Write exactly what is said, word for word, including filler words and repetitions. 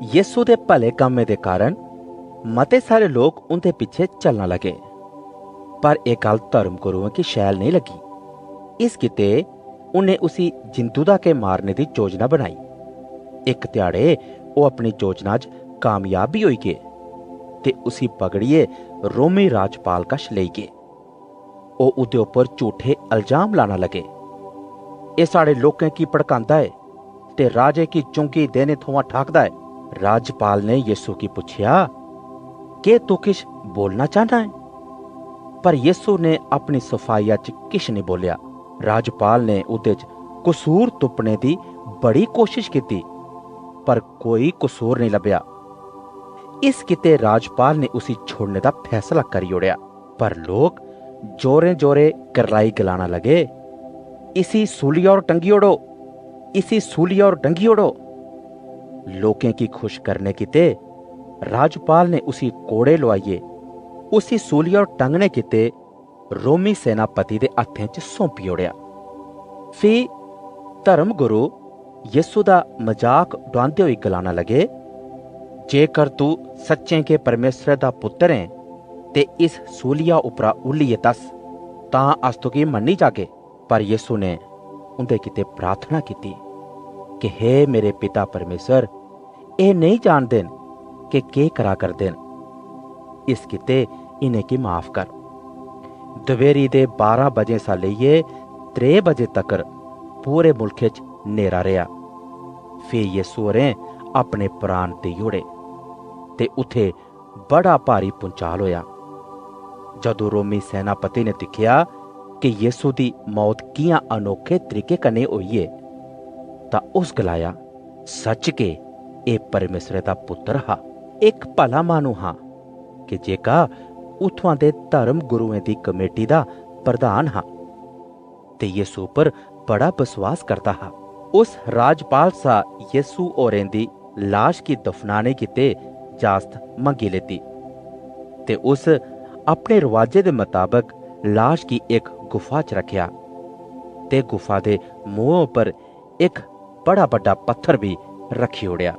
यीशु दे भले कम्में दे कारण मते सारे लोक उंदे पिच्छे चलना लगे। पर एह गल्ल धर्म गुरुएं गी शैल नेई लगी। इस गित्ते उन्हें उसी जिंदू दा के मारने दी योजना बनाई। इक ध्याड़े ओह अपनी योजना च कामयाब भी होई गे ते उसी पकड़ियै रोमी राजपाल कश लेई गे। ओह उदे उप्पर झूठे इल्जाम लाना लगे। एह साढ़े लोकें गी भड़कांदा ऐ ते राजे गी चुंगी देने थमां ठाकदा ऐ। राजपाल ने यीशु गी पुच्छेआ, "केह तू किश बोलना चाहना ऐ?" पर यीशु ने अपनी सफाइया च किश नेई बोलेआ। राजपाल ने उदे च कसूर तुप्पने दी बड़ी कोशिश कीती, पर कोई कसूर नेई लब्भेआ। इस गित्ते राजपाल ने उसी छोड़ने दा फैसला करी ओड़ेआ। पर लोक जोरें-जोरें करलाई गलाना लगे, "इसी सूलिया पर टंगी ओड़ो, इसी सूलिया पर टंगी ओड़ो।" लोकें गी खुश करने गित्ते राजपाल ने उसी कोड़े लुआइयै उसी सूलिया पर टंगने गित्ते रोमी सेनापति दे हत्थें च सौंपी ओड़ेआ। फ्ही धर्म गुरु यीशु दा मजाक डुआंदे होई गलाना लगे, "जेकर तू सच्चें गै परमेसरै दा पुत्तर ऐं ते इस सूलिया उप्परा उल्लियै दस्स, तां अस तुगी मन्नी जागे।" पर यीशु ने उंदे गित्ते प्रार्थना कीती कि, "हे मेरे पिता परमेसर, एह नेई जानदे न कि केह करा करदे न, इस गित्ते इनेंगी माफ कर।" दपैहरी दे बारां बजे शा लेइयै त्रै बजे तकर पूरे मुल्खै च न्हेरा रेहा। फी यीशु होरें अपने प्राण देई ओड़े ते उत्थे बड़ा भारी पुंचाल होया। जदू रोमी सेनापति ने दिखेया कि यीशु दी मौत कियां अनोखे तरीके कन्नै होई ऐ, तां उस गलाया, "सच के एह परमेसरे दा पुत्तर हा।" एक भला माहनू हा कि जेका उत्थुआं दे धर्म गुरुएं दी कमेटी दा प्रधान हा ते यीशु पर बड़ा बसवास करदा हा। उस राजपाल सा यीशु होरें दी लाश गी दफनाने गित्ते जाजत मंगी लेती ते उस अपने रवाजे दे मताबक लाश गी इक गुफा च रखेया ते गुफा दे मुंह पर इक बड़ा बड्डा पत्थर भी रखी ओड़ेया।